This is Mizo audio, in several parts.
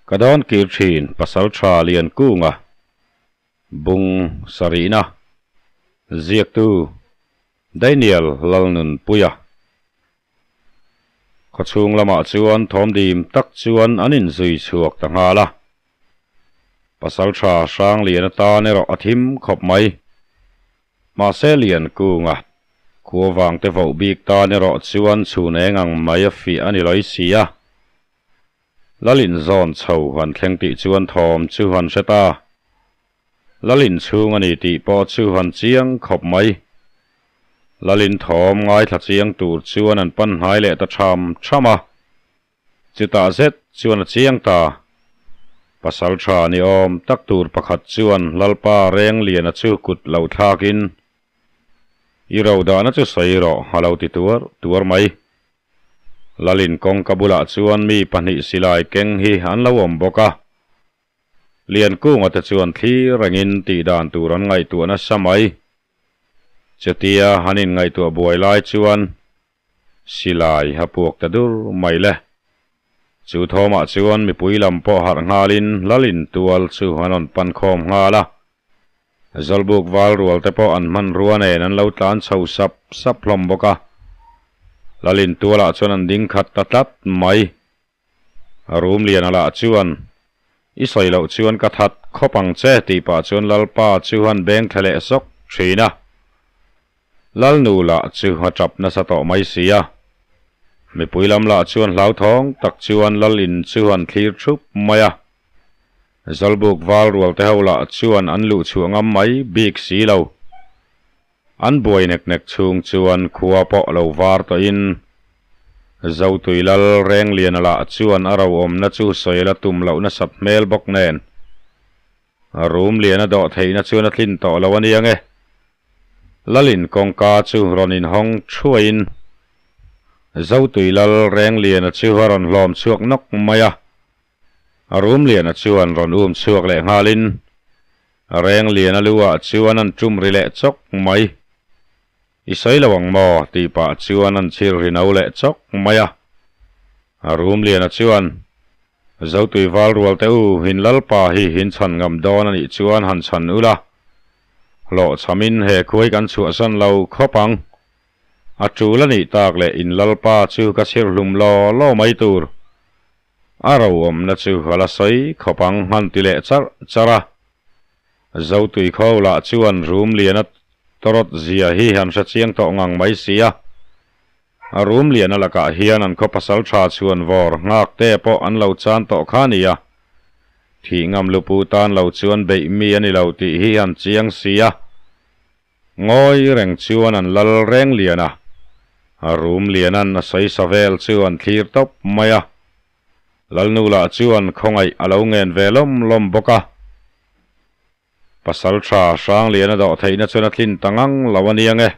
Ka dawn kir thin Pasaltha Liankunga bung sarihna ziaktu Daniel Lalnunpuia. Khawchhung lamah chuan thawmdim tak chuan an inzui chhuak ta nghal a. Pasaltha Hrangliana tan erawh a thim khawp mai. Mahse Liankunga khua vangte voh bik tan erawh chuan chhun eng ang mai a fiah a ni lawi si a. Lalin zawn chho han thleng tih chuan thawm chu han hre ta. Lalin chhung a ni tih pawh chu han chiang khawp mai. Lalin thawm ngaithla chiang tur chuan an pan hnai leh ta tham tham a. Chutah zet chuan a chiang ta. Pasal tha ni awm tak tur pakhat chuan Lalpa Rengliana chu kut lo thlakin, I ro dahna chu sawi rawh a lo ti tuar tuar mai. Lalin kawngka bulah chuan mi pahnih silai keng hi an lo awm bawk a. Liankunga te chuan thlir rengin tih dan tur an ngaihtuah nasa mai. Chutia han inngaihtuah buai lai chuan silai a puak ta dur mai le. Chu thawmah chuan mipui lam pawh harh nghalin Lalin tual chu an rawn pan khawm nghal a. Zawlbuk val rual te pawh an hmanrua nen an lo tlan chho sap sap hlawm bawk a. Lalin tualah chuan an ding khat ta tlat mai. A rum lian alah chuan, I sawi loh chuan ka that khawp ang che tih pah chuan Lalpa chu han beng thla leh sawk thin a. Lalnu lah chu a tap nasa tawh mai si a. Mipui lam lah chuan hlauthawng tak chuan Lalin chu han thlir thup mai a. Zawlbuk val rual te ho lah chuan an luh chhuah ngam mai bik si lo. An buai nek nek chhung chuan khua pawh lo var tawhin Zotui Lal Rengliana lah chuan a roawmna chu sawi la tum loh nasat hmel bawk nen rum lian a dawh theihna chuan a tlin tawh lo a nia nge. Lalin kawngka chu rawn inhawng thuaiin Zotui Lal Rengliana chu a rawn hlawm chhuak nawk mai a. A rum liana chuan rawn um chhuak leh nghalin reng liana lu ah chuan an tum ri leh chawk mai. I sawi lo ang maw? tih pah chuan an chhir ri no leh chawk mai a. A rum liana chuan, Zotui val rual te u, hin Lalpa hi hin chhan ngam dawn a nih chuan han chhan ula. Hlawhchhamin he khuai kan chhuahsan lo khawp ang. A tul a nih tak leh in Lalpa chu ka chhir hlum law law mai tur. A roawmna chu a la sawi khawp ang han ti leh charh charh a. Zotui kho lah chuan rum lian a tawrawt zia hi han hre chiang tawh ngang mai si a. A rum lian a lakah hian an khaw pasal tha chhuan vawr nghak te pawh an lo chan tawh kha nia. Thih ngam lupu tan lo chuan beih mi a ni lo tih hi han chiang si a. Ngawi reng chuan an lal reng lian a, a rum lianan a sawi sa vel chu an thlir tawp mai a. Lalnu lah chuan khawngaih a lo ngen ve lawm lawm bawk a. Pasaltha Hrangliana dawh theihna chuan a tlin ta ngang lo a nia nge.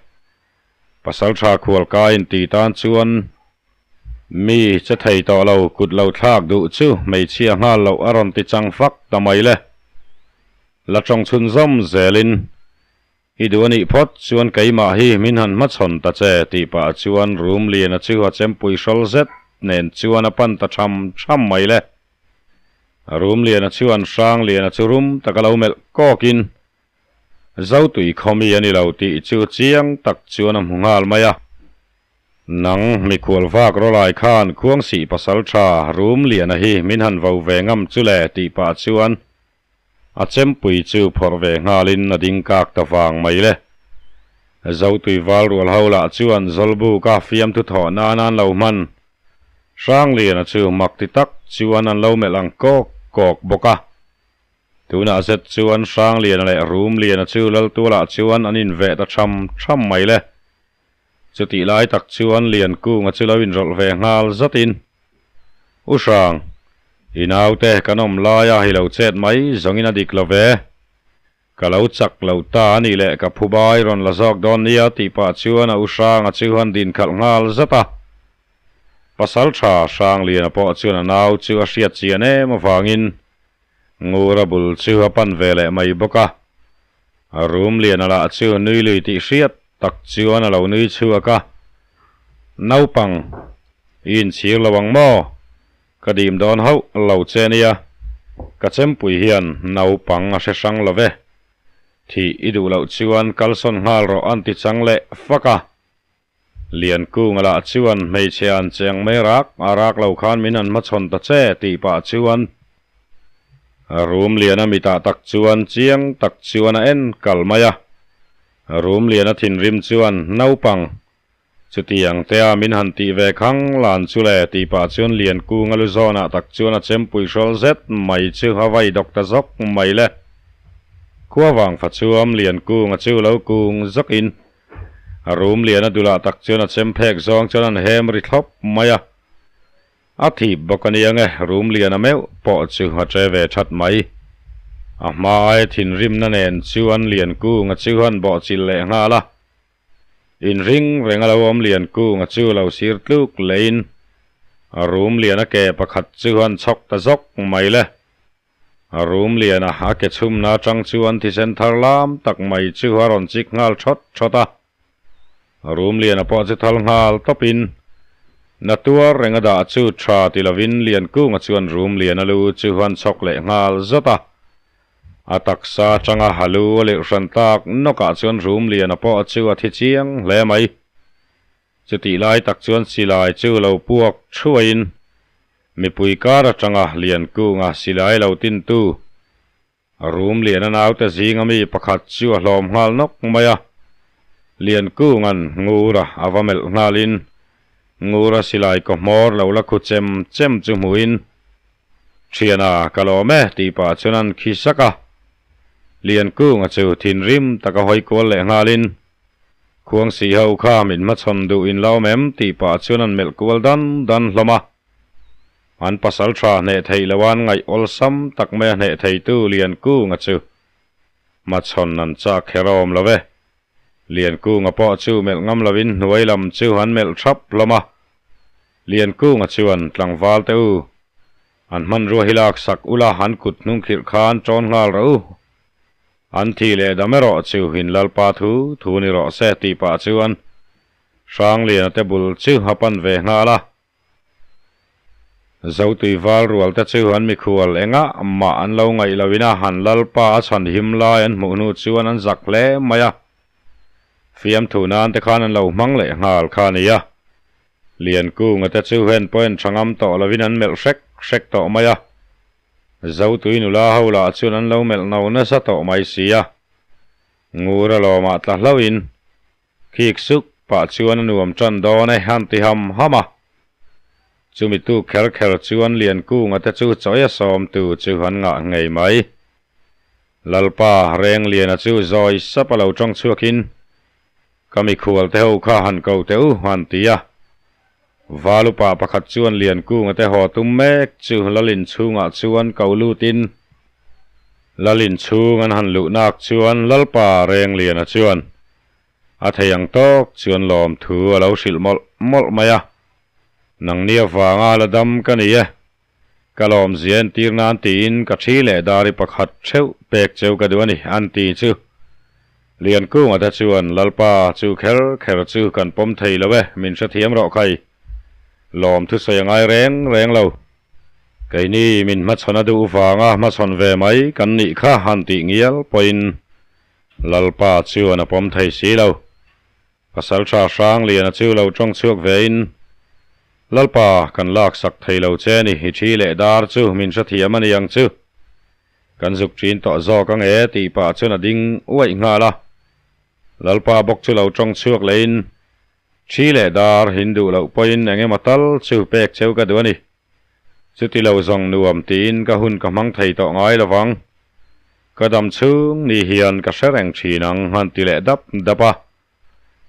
Pasaltha khualkai inti tan chuan mi che thei tawh lo kut lo thlak duh chu hmeichhia nghal loh a rawn ti chang fak ta mai le. La tawng chhunzawm zelin, I duh a nih phawt chuan keimah hi min han hmachhawn ta che, tih pah chuan rum liana chu a chempui hrawl zet nen chuan a pan ta tham tham mai le. Rum liana chuan hrang liana chu rum taka lo melh kawkin, Zotui khawmi a ni lo tih chu chiang tak chuan a hmu nghal mai a. Nang mikhual vak rawlai khan Khuangsih pasal tha rum liana hi min han vo ve ngam chu le tih pah chuan A chempui chu phawrh ve nghalin a ding kak ta vang mai le. Zotui val rual ho lah chuan Zawlbuka fiamthu thawh nan an lo hman. Hrangliana chu mak ti tak chuan an lo melh ang kawk kawk bawk a. Tunah zet chuan Hrangliana leh Rumliana chu Laltualah chuan an inveh ta tham tham mai le. Chutih lai tak chuan Liankunga chu lo inrawlh ve nghal zatin, U Hrang, i naute kan awm laia hi lo chet mai zawngin a dik lo ve. Ka lo chak lo ta a nih leh ka phu bai rawn la zawk dawn nia tih pah chuan a U Hranga chu han din khalh nghal zat a. Pasal tha Hrangliana pawh chuan a nau chu a hriat chian em avangin Ngura bul chu a pan ve leh mai bawk a. A rum lian a lah chu nui lui tih hriat tak chuan a lo nui chhuak a. Naupang, i inchhir lo ang maw? Ka dim dawn hauh lo che nia. Ka chempui hian naupang a hre hrang lo ve. Thih i duh loh chuan kalsawn nghal rawh an ti chang leh fak a. Liankunga lah chuan hmeichhe an che ang mai rak a rak lo khan min han hmachhawn ta che tih pah chuan Rumliana mitah tak chuan chiang tak chuan a en kal mai a. Rumliana thinrim chuan naupang Chutiang te a min han tih ve khang lan chu le tih pah chuan Liankunga lu zawnah tak chuan a chempui hrawl zet mai chu a vai dawk ta zawk mai le. Khua vang fa chuam Liankunga chu lo kung zawk in a rum lian a dulah tak chuan a chem phek zawng chuan an hem ri thlawp mai a. A thip bawk a nia nge rum lian a meuh pawh chu a che ve that mai. A hma ai thinrimna nen chuan Liankunga chu han bawhchilh leh nghal a. Inring reng a lo awm Liankunga chu lo sir tluk leiin a rum lian a ke pakhat chu an chhawk ta zawk mai le. A rum liana a ke chhumna atang chuan thisen thar lam tak mai chu a rawn chik nghal thawt thawt a. A rum liana pawh chu thal nghal tawpin na tuar reng a dah chu tha ti lovin Liankunga chuan rum liana lu chu an chhawk leh nghal zawt a. A taksa atanga halu a lirh hran tak nawkah chuan rum liana pawh chu a thi chiang hle mai. Chutih lai tak chuan silai chu lo puak thuaiin mipui kar atanga Liankunga silai lo tintu rum liana naute zinga mi pakhat chu a hlawm nghal nawk mai a. Liankunga'n Ngura a va melh nghalin Ngura silai kaw hmawr lo la khu chem chem chu hmuhin Thiana ka lawm e tih pah chuan an khi sak a. Liankunga chu thinrim taka hawi kual leh nghalin Khuangsi ho kha min hmachhawn duh in la awm em tih pah chuan an melh kual dan dan hlawm a. An pasal tha hneh theih loh an ngaih awlsam tak mai a hneh theitu Liankunga chu hmachhawn an chak kher a awm lo e. Liankunga pawh chu melh ngam lovin hnuai lam chu an melh thap hlawm a. Liankunga chuan tlangval te u, an hmanrua hi lak sak ula an kut hnung khirh khan ṭawn nghal rawh u. An thih leh dam erawh chu in Lalpa thu thu ni rawh se tih pah chuan Hrangliana te bul chu a pan ve nghal a. Zotui val rual te chu an mikhual engah mah an lo ngaih loh ina an Lalpa a chhan him lai an hmuh hnu chuan an zak hle mai a. Fiamthu nan te khan an lo hmang leh nghal kha a ni a. Liankunga te chu hen pawh en tha ngam tawh lovin an melh hrek hrek tawh mai a. Zotui nula ho lah chuan an lo melh no nasa tawh mai si a. Ngur a lawmah tla hlauhin Khik suk pah chuan a nuam tan dawn e han ti ham ham a. Chumi tu kher kher chuan Liankunga te chu chawi a sawm tu chu an ngah ngei mai. Lalpa Rengliana chu zawi sap a lo tawng chhuakin, Ka mikhual te ho kha han ko teh u han ti a. Valupa pakhat chuan Liankunga te haw tum mek chu Lalin chhungah chuan ko lutin Lalin chhung an han luh nak chuan Lalpa Rengliana chuan A thei ang tawk chuan lawmthu a lo hrilh mawlh mawlh mai a, Nangni avanga la dam ka ni e, ka lawmzia entir nan tiin ka thi leh dari pakhat theuh pek cheu ka duh a ni, an ti chu. Liankunga te chuan Lalpa chu kher kher chu kan pawm thei lo e, min hrethiam rawh khai. Lawmthu sawi a ngai reng reng lo. Keini min hmachhawn a duh vanga hmachhawn ve mai kan nih kha han tih ngial pawhin Lalpa chuan a pawm thei si lo. Pasalṭha Hrangliana chu lo ṭawng chhuak vein, Lalpa, kan laksak thei lo che ni, i ṭhi leh dar chu min hrethiam a ni ang chu. Kan zuk ṭin tawh zawk ang e, tih pah chuan a ding uaih nghal a. Lalpa bawk chu lo ṭawng chhuak lehin, Ṭhi leh dar hin duh loh pawhin eng emaw tal chu pek cheu ka duh a ni. Chuti lo zawng nuam tiin ka hun ka hmang thei tawh ngai lovang. Ka dam chhung ni hian ka hre reng thin ang han ti leh dap dap a.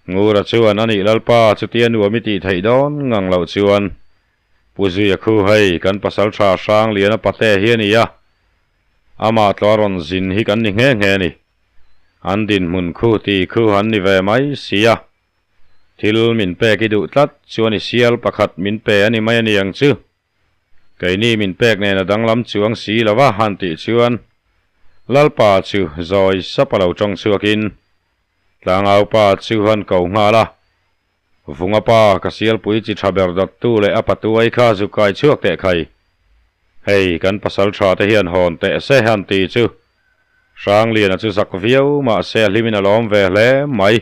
Ngura chuan a nih Lalpa chutia nuam i tih theih dawn ngang loh chuan Pu Zuia khu hei kan pasal tha hrang lian a pate hi a ni a, amah tlaw rawn zin hi kan ni nghe nghe a ni. An dinhmun khu ti khu an ni ve mai si a. Thil min pek i duh tlat chuan i sial pakhat min pe a ni mai a ni ang chu. Keini min pek nen a danglam chuang si lo va han tih chuan Lalpa chu zawi sap a lo tawng chhuakin Tlangaupa chu han ko nghal a, Vunga pa ka sialpui chi tha ber dawttu leh a patuai kha zu kai chhuak teh khai. Hei kan pasalṭha te hian hawn teh se han ti chu Hrangliana chu zak viau mahse a hlimin a lawm ve hle mai.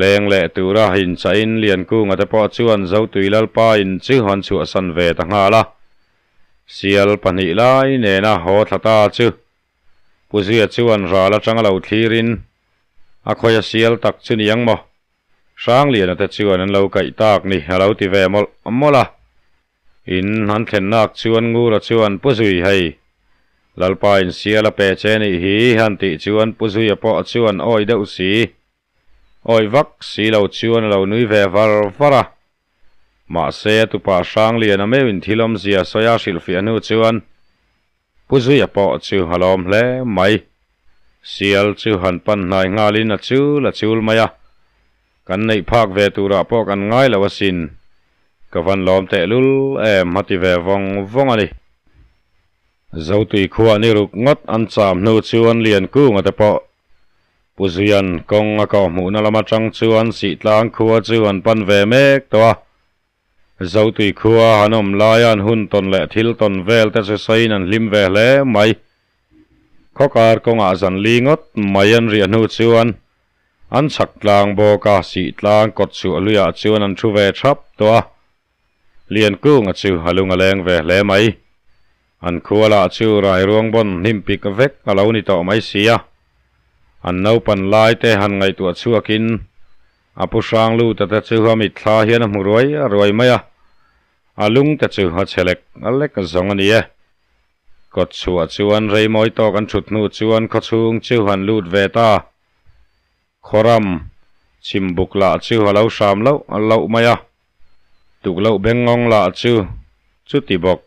Leng leh tura inchahin Liankunga te pawh chuan Zotui Lalpa in chu an chhuahsan ve ta nghal a. Sial pahnih lai nena haw thla ta chu Pu Zuia chuan ral atanga lo thlirin a khawia sial tak chu ni ang maw? Hrangliana te chuan an lo kaih tak ni a lo ti ve mawlh mawlh a. In an thlennak chuan Ngura chuan Pu Zui hei, Lalpa in sial a pe che nih hi han tih chuan Pu Zuia pawh chuan awi deuh si, awi vak si lo chuan a lo nui ve var var a. Mahse a tupa Hrangliana meuhin thil awmzia sawi a hrilhfiah hnu chuan Pu Zuia pawh chu a lawm hle mai. Sial chu han pan hnai nghalin a chul a chul mai a, kan neih phak ve turah pawh kan ngai lo asin. Ka van lawm tehlul em a ti ve vawng vawng a ni. Zotui khuah ni ruk ngawt an cham hnu chuan Liankunga te pawh Pu Zuia'n kawng a kawh hmuhna lam atang chuan Sihtlang khua chu an pan ve mek tawh a. Zotui khua han awm laia an hun tawn leh thil tawn vel te chu sawiin an hlim ve hle mai. Khawkar kawngah zan li ngawt mai an riah hnu chuan an chhak tlang bawk a, sih tlang kawt chhuah hluiah chuan an thu ve thap tawh a. Liankunga chu a lung a leng ve hle mai. An khua lah chu rairuang bawn hnim pik vek a lo ni tawh mai si a. An naupan lai te han ngaihtuah chhuakin A pu hrang lut a te chu a mitthla hian a hmu ruai ruai mai a, a lung te chu a chhe lek lek zawng a ni e. Kawt chhuah chuan rei mawi tawk an thut hnu chuan khawchhung chu han lut ve ta. Khawram chhimbuk lah chu a lo hram loh loh mai a, tukloh bengngawng lah chu chuti bawk.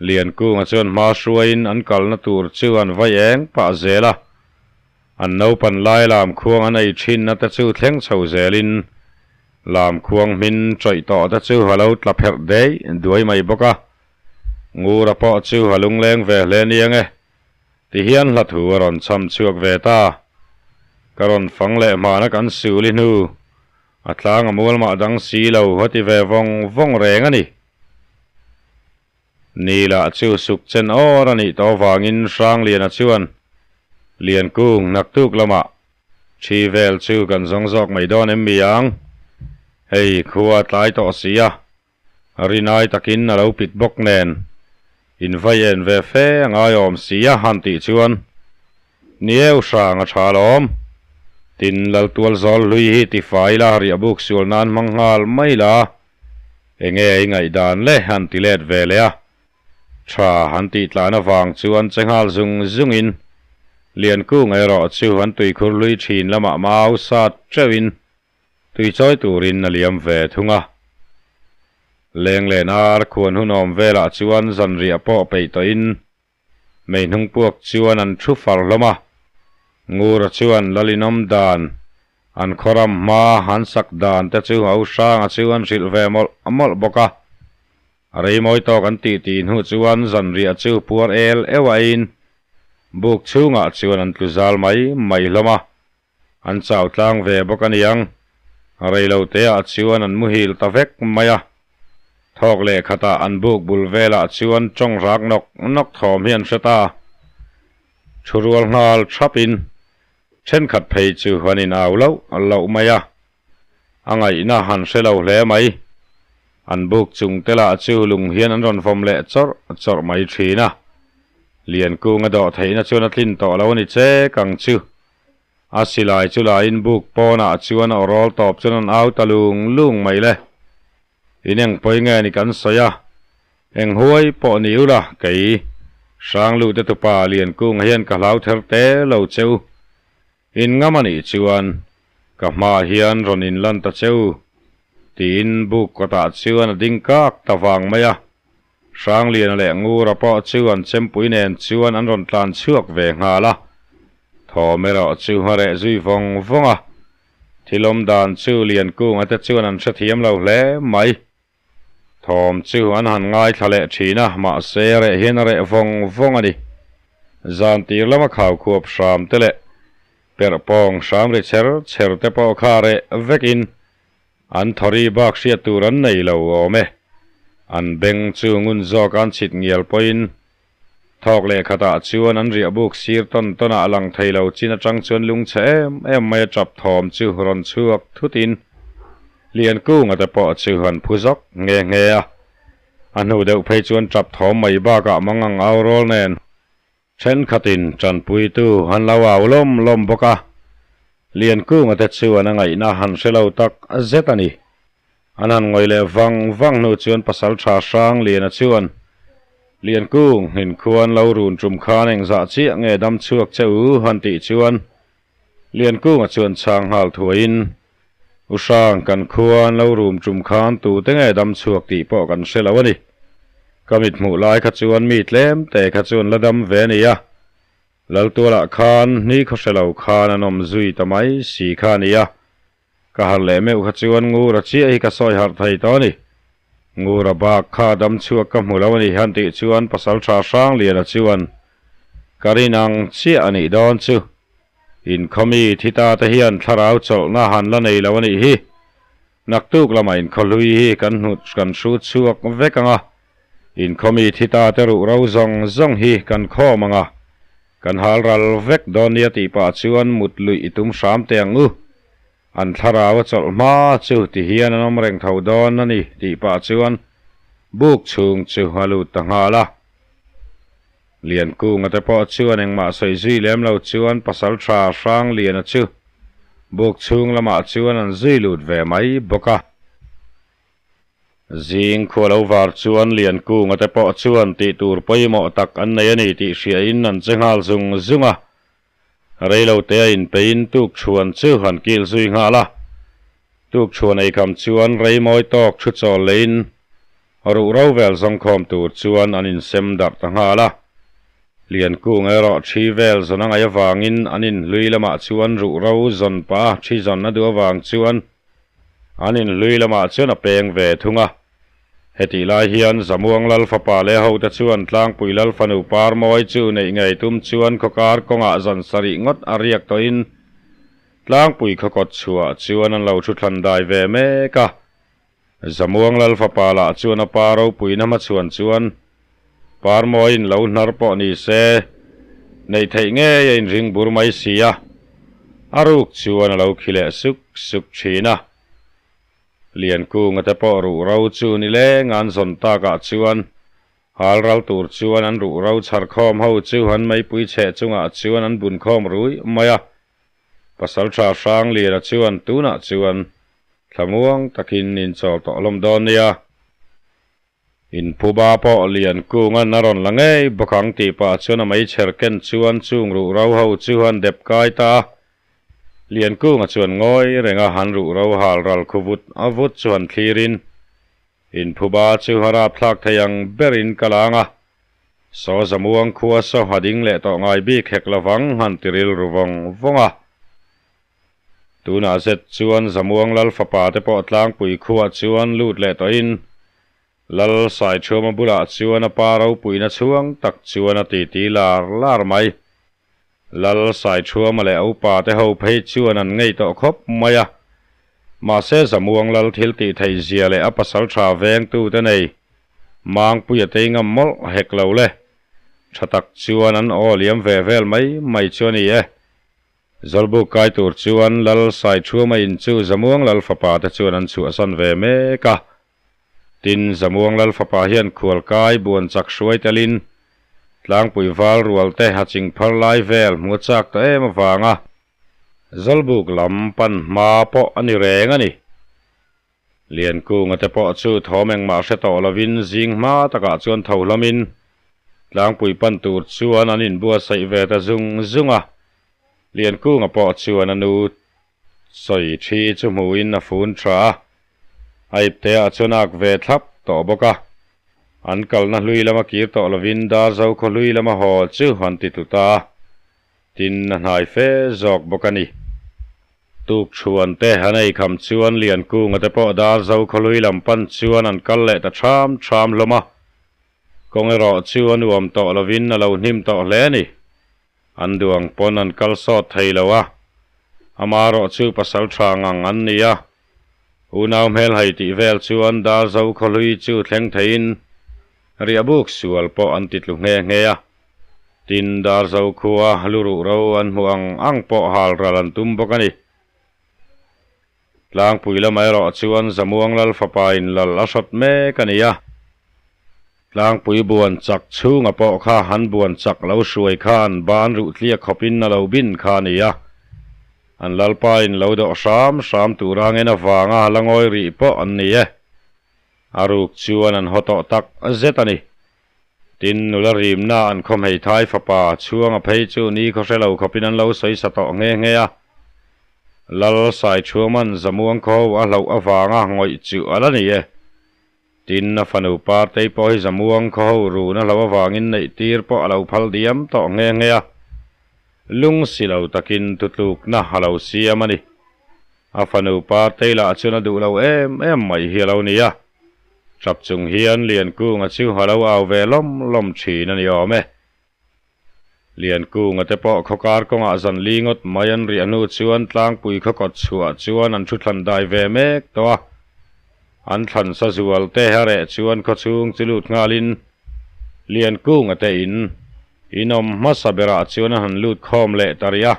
Liankunga chuan hma hruaiin an kalna tur chu an vai eng pah zel a. An naupan lai lam khuang an ei thinna te chu thleng chho zelin lam khuang hmin tawih tawh te chu a lo tla pherh dei duai mai bawk a. Ngura pawh chu a lungleng ve hle niang e. Tihian hla thu a rawn cham chhuak ve ta. Ka rawn fang leh hmana kan sul i hnu a tlang a mual mah dang si lo a ti ve vawng vawng reng a ni. Ni lah chu suk chen awr a nih tawh avangin Hrangliana chuan Liankung naktuk lamah thi vel chu kan zawng zawk mai dawn em mi ang? Hei khua tlai tawh si a, rinai takin a lo pit bawk nen invai en ve fe a ngaiawm si a han tih chuan Nieu hrang a tha alawm. Tin Laltual zawl hlui hi tifai la riahbuk sual nan hmang nghal mai la. Enge i ngaihdan le han ti let ve leh a, tha han tih tlan avang chuan che nghal zung zungin Liankung erawh chu an tuikhur hlui thin lamah mau sat teuhin tui chawi turin a liam ve thung a. Lenglen ar khuan hun awm velah chuan zanriah pawh peih tawhin Mei hnung puak chuan an thu far hlawm a, Ngura chuan Lalinawm dan, an khawram hma an sak dan te chu au hranga chu an hrilh ve mawlh mawlh bawk a. A rei mawi tawk an tih tih hnu chuan zanriah chu puar el euh a eiin buk chhungah chuan an tlu zal mai mai hlawm a, an chau tlang ve bawk a niang. Reilo teah chuan an muhil ta vek mai a. Thawk leh khatah an buk bul velah chuan tawng rak nawk nawk thawm hi an hre ta. Thu rual nghal thapin thenkhat phei chu an inau loh loh mai a. A ngaihna han hre lo hle mai. An buk chung te lah chu lung hian an rawn vawm leh chawrh chawrh mai thin a. Liankung a dawh theihna chuan a tlin tawh lo a ni chek ang chu. A silai chu lain buk pawnah chuan a awrawl tawp chuan an au ta lung lung mai le. In eng pawi nge ni kan sawi a, eng huai pawh ni ula kei Hranglu te tupa Liankung hian ka hlau ther te lo che u. In ngam a nih chuan ka hmaah hian rawn inlan ta che u tiin buk kawtah chuan a ding kak ta vang mai a. Hrangliana leh Ngura pawh chu an chempui nen chuan an rawn tlan chhuak ve nghal a, thawm erawh chu a reh zui vawng vawng a. Thil awm dan chu Liankunga te chuan an hrethiam lo hle mai. Thawm chu an han ngaithla leh thin a, mahse a reh hian a reh vawng vawng a ni. Zan tir lama khaukhuap hram te leh perhpawng hram ri chher chher te pawh kha reh vekin an thawri bak hriat tur an nei lo awm e. An beng chu ngun zawk an chhit ngial pawhin thawk leh khatah chuan an riah buk sir tawn tawnah a lang thei lo chin atang chuan lungchhe em em mai a tap thawm chu rawn chhuak thutin Liankunga te pawh chu an phu zawk nghe nghe a. A hnu deuh phei chuan tap thawm mai bakah mangang au rawl nen Thenkhatin tanpuitu an lo au lawm lawm bawk a, Liankunga te chuan a ngaihna han hre lo tak zet a ni. An han ngawih leh vang vang hnu chuan pasaltha Hrangliana chuan, Liankung, inkhuan lo run tum khan engzah chiah nge dam chhuak che u? han tih chuan Liankunga chuan chhang nghal thuaiin, U Hrang, kan khua an lo rum tum khan tute nge dam chhuak tih pawh kan hre lo a ni. Ka mit hmuh lai kha chuan mi tlem te kha chuan la dam ve a ni a. Laltualah khan ni khaw hre lo khan an awm zui ta mai si kha a ni a. Ka harh leh meuh kha chuan Ngura chiah hi ka sawi harh thei tawh a ni. Ngura bak kha dam chhuak ka hmu lo a ni han tih chuan Pasaltha Hrangliana chuan ka rin ang chiah a nih dawn chu. Inkhawmi thi ta te hian thlarau chawlhna han la nei lo a nih hi. Naktuk lamah inkhawhlui hi kan hnut kan hrut chhuak vek ang a, inkhawmi thi ta te ruh ro zawng zawng hi kan khawm ang a, kan hal ral vek dawn nia tih pah chuan mut luih i tum hram teh ang u. An thlarau a chawlh hma chu ti hian an awm reng tho dawn a ni tih pah chuan buk chhung chu a lut ta nghal a. Liankunga te pawh chuan engmah sawi zui lem lo chuan Pasaltha Hrangliana chu buk chhung lamah chuan an zui lut ve mai bawk a. Zing khua lo var chuan Liankunga te pawh chuan tih tur pawimawh tak an nei a ni tih hriain an che nghal zung zung a. Reilote a inpeiin tukchhuan chu han kil zui nghal a. Tukchhuan eikham chuan rei mawi tawk thu chawl leiin Ruh ro vel zawngkhawm tur chuan an insem darh ta nghal a. Liankung erawh thi vel zawn a ngaih avangin an inhlui lamah chuan ruh ro zawn pah a thi zawn a duh avang chuan an inhlui lamah chuan a peng ve thung a. Hetih lai hian Zamuang Lal fapa leh hote chuan Tlangpui Lal fanu Parmawi chu neih ngei tum chuan khawkar kawngah zan sarih ngawt a riak tawhin Tlangpui khawkawt chhuah chuan an lo thu thlan dai ve mek a. Zamuang Lal fapa lah chuan a pa ropuina hmachhuan chuan Parmawiin lo hnar pawh ni se, neih theih ngei a inring bur mai si a, a ruk chuan a lo khi leh suk suk thin a. Liankunga te pawh ruh ro chu ni leng an zawn takah chuan hal ral tur chuan an ruh ro chhar khawm ho chu an meipui chheh chungah chuan an bun khawm rui mai a. Pasaltha Hrangliana chuan tunah chuan Thlamuang takin in chawl tawh hlawm dawn nia. In phuba pawh lian kungan a rawn la ngei bawk ang tih pah chuan a meichher ken chuan chung ruh ro ho chu an dep kai ta a. Lian kunga chuan ngawi reng a han ruh ro hal ral khu vut a vut chu han thlir in, in phuba chu a rapthlak thei ang ber in ka lang a. Saw Zamuang khua saw a ding leh tawh ngai bik hek lovang han ti rilru vawng vawng a. Tunah zet chuan Zamuang Lal fapa te pawh tlangpui khuah chuan lut leh tawhin Lal Saiṭhuama bulah chuan a pa ropuina chhuang tak chuan a titi lar lar mai. Lal Saiṭhuama leh a upa te ho phei chuan an ngei tawh khawp mai a. Mahse Zamuang Lal thil tih theih zia leh a pasal ṭha vengtu te nei Mangpuia tei ngam mawlh hek lo le. Ṭha tak chuan an aw liam ve vel mai mai chu a ni e. Zawlbuk kai tur chuan Lal Saithuama in chu Zamuang Lal fapa te chuan an chhuahsan ve mek a. Tin, Zamuang Lal fapa hian khualkai buan chak hruai telin tlangpui val rual te a ching phar lai vel hmu a chak ta em avanga Zawlbuk lam pan hma pawh a ni reng a ni. Liankunga te pawh chu thawm engmah hre tawh lovin zing hma takah chuan tho hlawmin tlangpui pan tur chuan an inbuatsaih ve ta zung zung a. Liankunga pawh chuan a nu sawi thi chu hmuhin a fun tha a, a ipteah chuan a ak ve thlap tawh bawk a. An kalna hlui lama kir tawh lovin Darzo khaw hlui lama haw chu an ti tlu ta a. Tin, a hnai fe zawk bawk a ni. Tuk chhuan te an ei kham chuan Liankunga te pawh Darzo khawhlui lam pan chuan an kal leh ta ṭham ṭham hlawm a. Kawng erawh chu a nuam tawh lovin a lo hnim tawh hle a ni. An duang pawn an kal sawt thei lo a. Amarawh chu pasal ṭha ngang an ni a. Unau hmelhai tih vel chuan Darzo khawhlui chu thleng theiin riahbuk sual pawh an ti tlu nghe nghe a. Tin, Darzo khua luruh ro an hmuh ang ang pawh hal ral an tum bawk a ni. Tlangpui lamah erawh chuan Zamuang Lal fapa in lal a hrawt mek a ni a. Tlangpui buan chak chhunga pawh kha an buan chak lo hruai khan ban ruh tliak khawpin a lo bin kha a ni a. An lalpa in lo dawh hram hram tura ngen avanga la ngawi rih pawh an ni e. A ruk chuan an haw tawh tak zet a ni. Tin, nula rimna an khaw hmeithai fapa chhuanga phei chu ni khaw hre lo khawpin an lo sawi sa tawh nghe nghe a. Lal Saichhuaman Zamuang khaw ho a hlauh avanga ngawih chu a la ni e. Tin, a fanu Partei pawh hi Zamuang khaw ho run a hlauh avangin neih tir pawh a lo phal diam tawh nghe nghe a. Lung si lo takin tutlukna a lo siam a ni. A fanu Partei lah chuan a duh lo em em mai hi a lo ni a. Tap chung hian Liankunga chu a lo au ve lawm lawm thin a ni awm e. Liankunga te pawh khawkar kawngah zan li ngawt mai an riah hnu chuan tlangpui khaw kawt chhuah chuan an thu thlan dai ve mek tawh a. An thlan sa zual te a reh chuan khaw chhung chu lut nghalin Liankunga te in inawm hmasa berah chuan a han lut khawm leh ta rih a.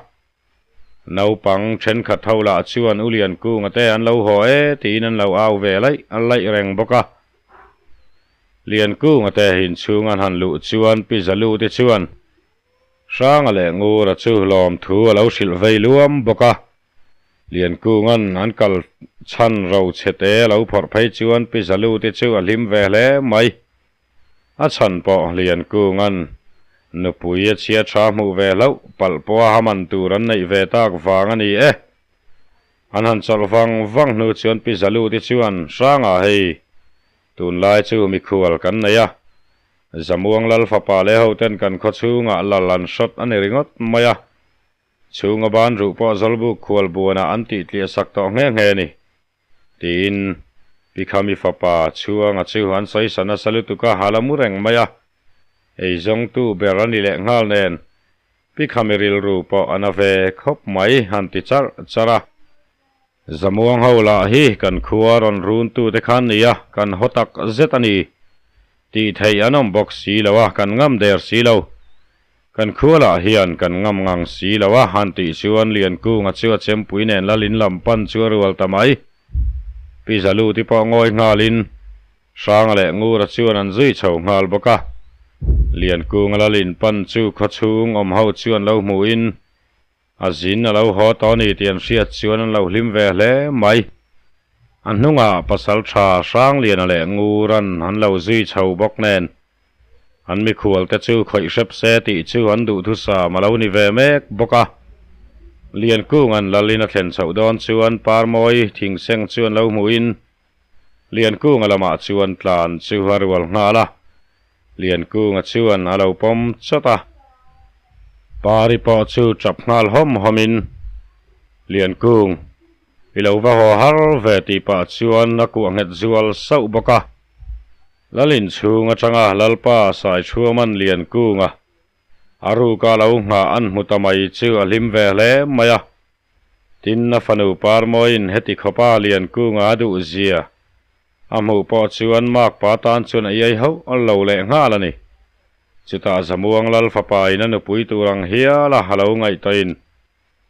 Naupang thenkhat ho lah chuan U Liankunga te an lo haw e tiin an lo au ve laih laih reng bawk a. Liankunga te inchhung an han luh chuan Pi Zalu te chuan Hranga leh Ngura chu lawmthu a lo hrilh vei luam bawk a. Liankunga'n an kal chhan ro chhe te a lo phawrh phei chuan Pi Zalu te chu a hlim ve hle mai. A chhan pawh Liankunga'n nupui a chhia tha hmuh ve hlauh palh pawha haman tur an neih ve tak vang a ni e. An han chawlh vang vang hnu chuan Pi Zaluti chuan, Hranga hei, tunlai chu mikhual kan nei a, Zamuang Lal fapa leh hoten kan khaw chhungah lal an hrawt a ni ringawt mai a, chhunga ban ruh pawh Zawlbuk khual buanah an tihtliah sak tawh nghe nghe a ni. Tiin Pikhami fapa Chhuanga chu an sawi sa nasa lutuk a, a la mu reng mai a. Eizawngtu ber a ni leh nghal nen, Pikhami rilru pawh a na ve khawp mai han ti charh charh a. Zamuang ho lah hi kan khua rawn runtute khan nia, kan haw tak zet a ni. Tih theih an awm bawk si lo a, kan ngam der si lo. Kan khua lah hian kan ngam ngang si lo a, han tih chuan Liankunga chu a chempui nen Lalin lam pan chu a rual ta mai. Pi Zaluti pawh ngawi nghalin Hranga leh Ngura chuan an zui chho nghal bawk a. Liankunga Lalin pan chu khawchhung awm ho chuan lo hmuhin A zin a lo haw tawh a ni tih an hriat chuan an lo hlim ve hle mai. A hnungah pasal tha Hrangliana leh Nguran an lo zui chho bawk nen an mikhual te chu khawih hrep se tih chu an duhthusam a lo ni ve mek bawk a. Liankunga'n Lalin a thlen chhoh dawn chuan Parmawi thingseng chu an lo hmuhin Liankunga lamah chuan tlan chu a rual nghal a. Liankunga chuan a lo pawm chawt a, Pari pawh chu chap nghal hawm hawmin, Liankung, i lo va haw har ve tih pah chuan a kuah nghet zual sauh bawk a. Lalin chhung atanga Lalpa Saichhuaman Liankunga a ruka lo nghah an hmu ta mai chu a hlim ve hle mai a. Tin, a fanu Parmawiin heti khawpa Liankunga a duh zia A hmuh pawh chuan Makpa tan chuan a iai hauh lo leh nghal a ni. Chutah Zamuang Lal fapa in a nupui tur ang hial a lo ngaihtuahin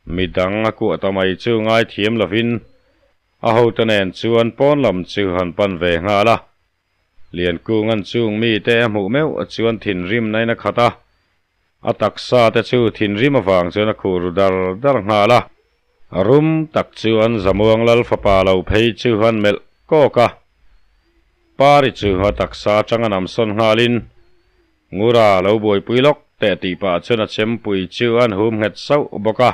midang a kuah ta mai chu ngaithiam lovin a hote nen chuan pawn lam chu han pan ve nghal a. Liankunga'n chung mite a hmuh meuh chuan thinrimna in a khat a, a taksa te chu thinrim avang chuan a khur ru dar dar nghal a. Rum tak chuan Zamuang Lal fapa lo phei chu an melh kawk a, Pari chu a taksa atang a nam sawn nghalin Ngura lo buaipui lawk teh tih pah chuan a chempui chu an hum nghet sauh bawk a.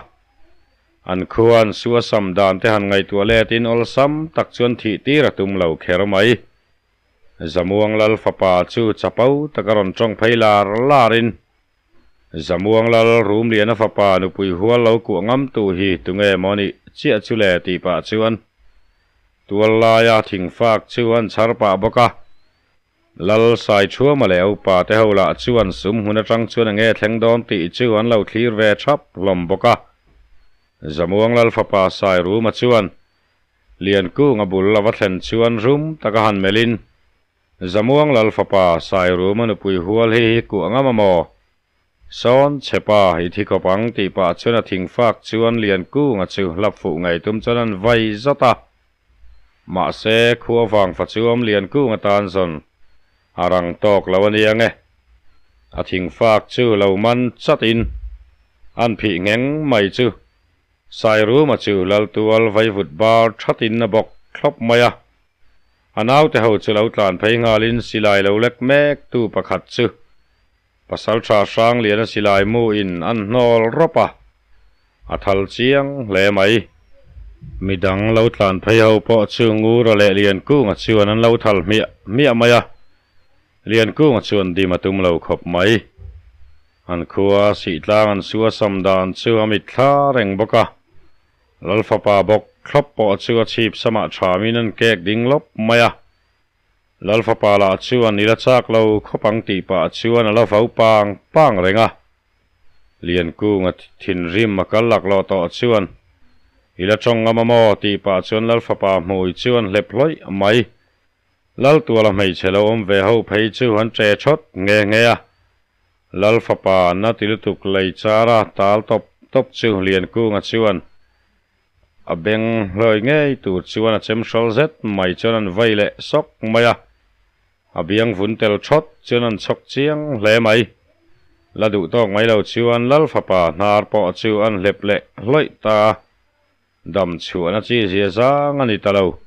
An khuan su a sam dan te han ngaihtuah letin awlsam tak chuan thih tir a tum lo kher mai. Zamuang Lal fapa chu chapo taka rawn tawng phei lar larin Zamuang Lal Rumliana fapa nupui hual lo kuah ngam tu hi tunge maw nih chiah chu le tih pah chuan tual laia thingfak chu an chhar pah bawk a. Lal Saichhuama leh upa te ho lah chuan sum hmun atang chuan enge thleng dawn tih chu an lo thlir ve thap hlawm bawk a. Zamuang Lal fapa Sairuma chuan. Liankunga bul a va thlen chuan rum taka han melhin, Zamuang Lal fapa Sairuma nupui hual hi hi kuah ngam a maw? Sawn che pa, i thi khawp ang tih pah chuan a thingfak chuan Liankunga chu hlap fuh ngei tum chuan an vai zawt a. Mahse, khua vang fa chuam Liankunga tan zawn a rang tawk lo a nia nge. A thingfak chu lo man chat in an phih ngheng mai chu Sairuma chu Laltual vaivut bar that in a bawk thlawp mai a. A naute ho chu lo tlan phei nghal in silai lo lek mek tu pakhat chu Pasaltha Hrangliana silai mu in an hnawl rawp a, a thal chiang hle mai. Midang lo tlan phei ho pawh chu Ngura leh Liankunga chuan an lo thal hmiah hmiah mai a, Liankunga chuan dim a tum lo khawp mai. An khua sihtlang an sua sam dan chu a mitthla reng bawk a, Lalfapa bawk thlawp pawh chu a chhip samah thamin an kek ding lawp mai a. Lalfapa lah chuan i la chak lo khawp ang tih pah chuan a la vau pang pang reng a. Liankunga thinrim a kal laklawh tawh chuan i la tawng ngam a maw tih pah chuan Lalfapa hmui chu an hlep hlawih mai. Laltuala hmeichhe lo awm ve ho phei chu an che thawt nghe nghe a. Lalfapa na ti lutuk lei chara tal tawp tawp chu Liankunga chuan A beng hlawi ngei tur chuan a chem hrawl zet mai chuan an vei leh sawk mai a, a biang vun tel thawt chuan an chhawk chiang hle mai. La duh tawk mai lo chuan Lal fapa hnar pawh chu an hlep leh hlawih ta a, dam chhuahna chi zia zang a ni ta lo.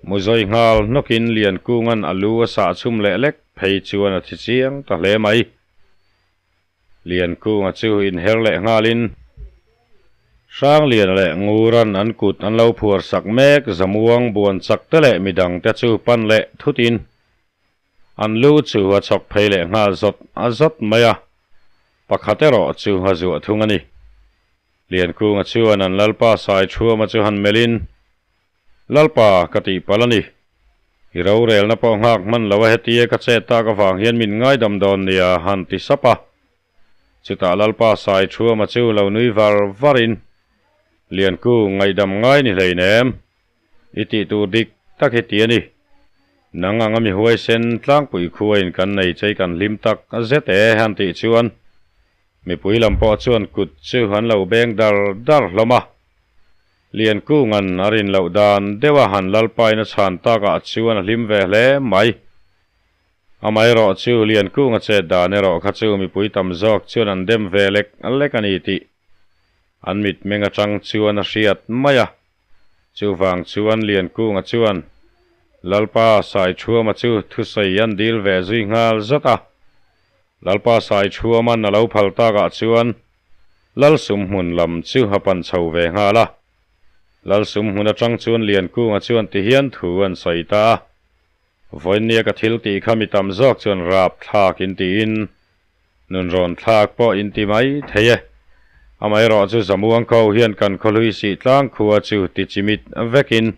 Muzawi nghal hnawkin Liankunga'n a lu a sah chhum leh lek phei chuan a thi chiang ta hle mai. Liankunga chu inher leh nghalin Hrangliana leh Nguran an kut an lo phuar sak mek Zamuang buan chak te leh midang te chu pan leh thutin an lu chu a chhawk phei leh nghal zawt a zawt mai a, pakhat erawh chu a zuah thung a ni. Liankunga chuan an Lalpa Saithuama chu han melhin, Lalpa, ka tihpalh a ni. I rorelna pawh nghak hman lo a hetia ka chet tak avang hian min ngaidam dawn nia han ti sap a. Chutah Lalpa Saithuama chu lo nui var varin, Lianku, ngaihdam ngai ni hleinem. I tih tur dik tak hi ti a ni. Nang anga mi huaisen tlangpui khuain kan nei chei kan hlim tak zet e han tih chuan mipui lam pawh chuan kut chu an lo beng dar dar hlawm a. Liankunga'n a rin loh dan deuh a han Lalpain a chhan takah chuan a hlim ve hle mai. Amaherawh chu Liankunga chet dan erawh kha chu mipui tam zawk chuan an dem ve lek lek a ni tih an mitmeng atang chuan a hriat mai a. Chuvang chuan Liankunga chuan Lalpa Saithuama chu thusawi an dil ve zui nghal zat a. Lalpa Saithuama'n a lo phal takah chuan Lalsum hmun lam chu a pan chho ve nghal a. Lalsum hmun atang chuan Liankunga chuan ti hian thu an sawi ta a, Vawinia ka thil tih kha mi tam zawk chuan rap thlak in tiin nun rawn thlak pawh in ti mai thei e. Amaherawh chu Zamuang kho hian kan khawhlui sih tlang khua chu ti chimit vekin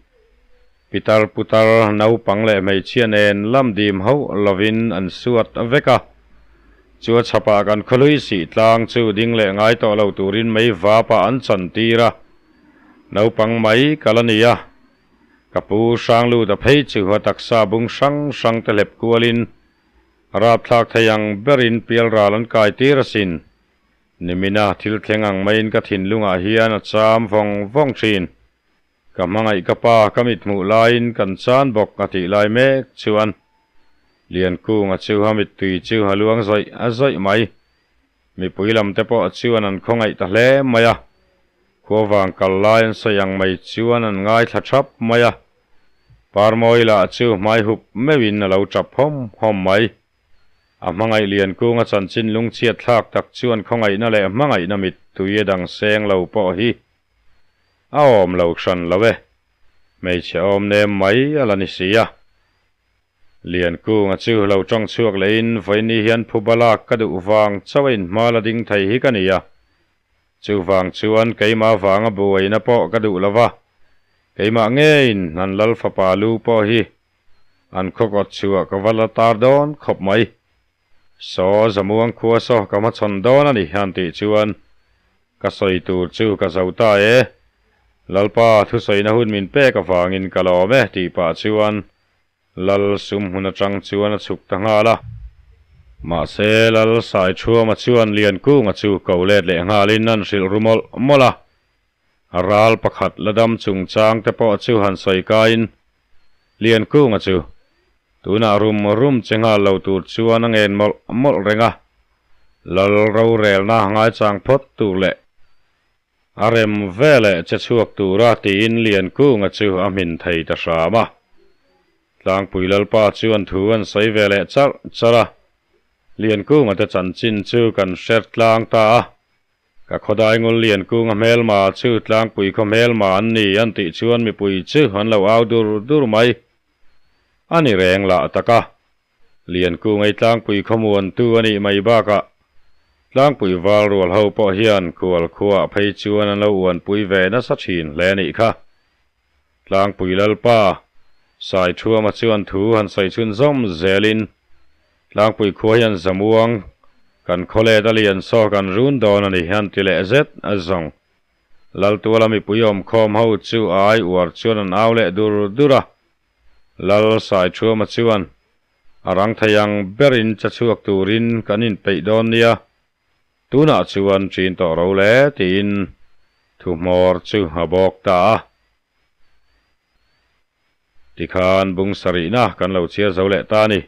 pitar putar naupang leh hmeichhia nen lam dim hauh lovin an suat vek a. Chu a chhapah kan khawhlui sih tlang chu ding leh ngai tawh lo turin mei vapah an chan tir a. Naupang mai kal a ni a. Ka pu Hranglut a phei chu a taksa bung hrang hrang te hlep kualin rapthlak thei ang berin pialral an kai tir asin. Nimina thil thleng ang maiin ka thinlungah hian a cham vawng vawng thin. Ka hmangaih ka pa ka mit hmuh laiin kan chan bawk a tih lai mek chuan Liankunga chu a mittui chu a luang zawih a zawih mai. Mipui lam te pawh chuan an khawngaih ta hle mai a, khuavang kal lai an sawi ang mai chuan an ngaithla thap mai a, Parmawi lah chu hmai hup meuhin a lo tap hawm hawm mai. A hmangaih Liankunga chanchin lungchhiat thlak tak chuan khawngaihna leh hmangaihna mittui a dang seng lo pawh hi A awm lo hran lo e. Hmeichhe awm nem mai a la ni si a. Liankunga chu lo tawng chhuak lehin vawiini hian phuba lak ka duh vang chauh a inhma la ding thei hi ka ni a. Chuvang chuan keimah vanga buaina pawh ka duh lo va, keimah ngeiin an lal fapa lu pawh hi an khawkawt chhuah ka va la tar dawn khawp mai. Saw Zamuang khua saw ka hmachhawn dawn a ni han tih chuan ka sawi tur chu ka zo ta e. Lalpa thusawina hun min pek avangin ka lawm e tih pah chuan Lal sum hmun atang chuan a chhuk ta nghal a. Mahse Lal Saiṭhuama chuan Liankunga chu ko let leh nghalin an hrilh ru mawlh mawlh a. Ral pakhat la dam chungchang te pawh chu han sawi kaiin Liankunga chu tunah rum rum che nghal lo tur chuan a ngen mawlh mawlh reng a. Lal rorelna ngaichang phawt tur leh a rem veleh che chhuak tura tiin Liankunga chu a hmin thei ta hram a. Tlangpui Lalpa chuan thu an sawi ve leh charh charh a, Liankunga te chanchin chu kan hre tlang ta a. Ka khawdaingul Liankunga hmelma chu Tlangpui khaw hmelma an ni an tih chuan mipui chu an lo au dur dur mai. A ni reng lah tak a, Liankunga i Tlangpui khawmuantu a nih mai bakah Tlangpui val rual ho pawh hian kual khuaah phei chuan an lo uanpui ve nasa thin hle a nih kha. Tlangpui Lalpa, Saithuama chuan thu han sawi chhun zawm zelin, Tlangpui khua hian Zamuang, kan khawlet a lian saw kan run dawn a ni han ti leh zet a zawng. Laltuala mipui awmkhawm ho chu a ai uar chuan an au leh dur dur a. Lal Saithuama chuan, A rang thei ang berin che chhuak turin kan inpeih dawn nia, Tunah chuan ṭin tawh ro le tiin thuhmawr chu a bawk ta a. Tikhan bung sarihna kan lo chhiar zo leh ta a ni.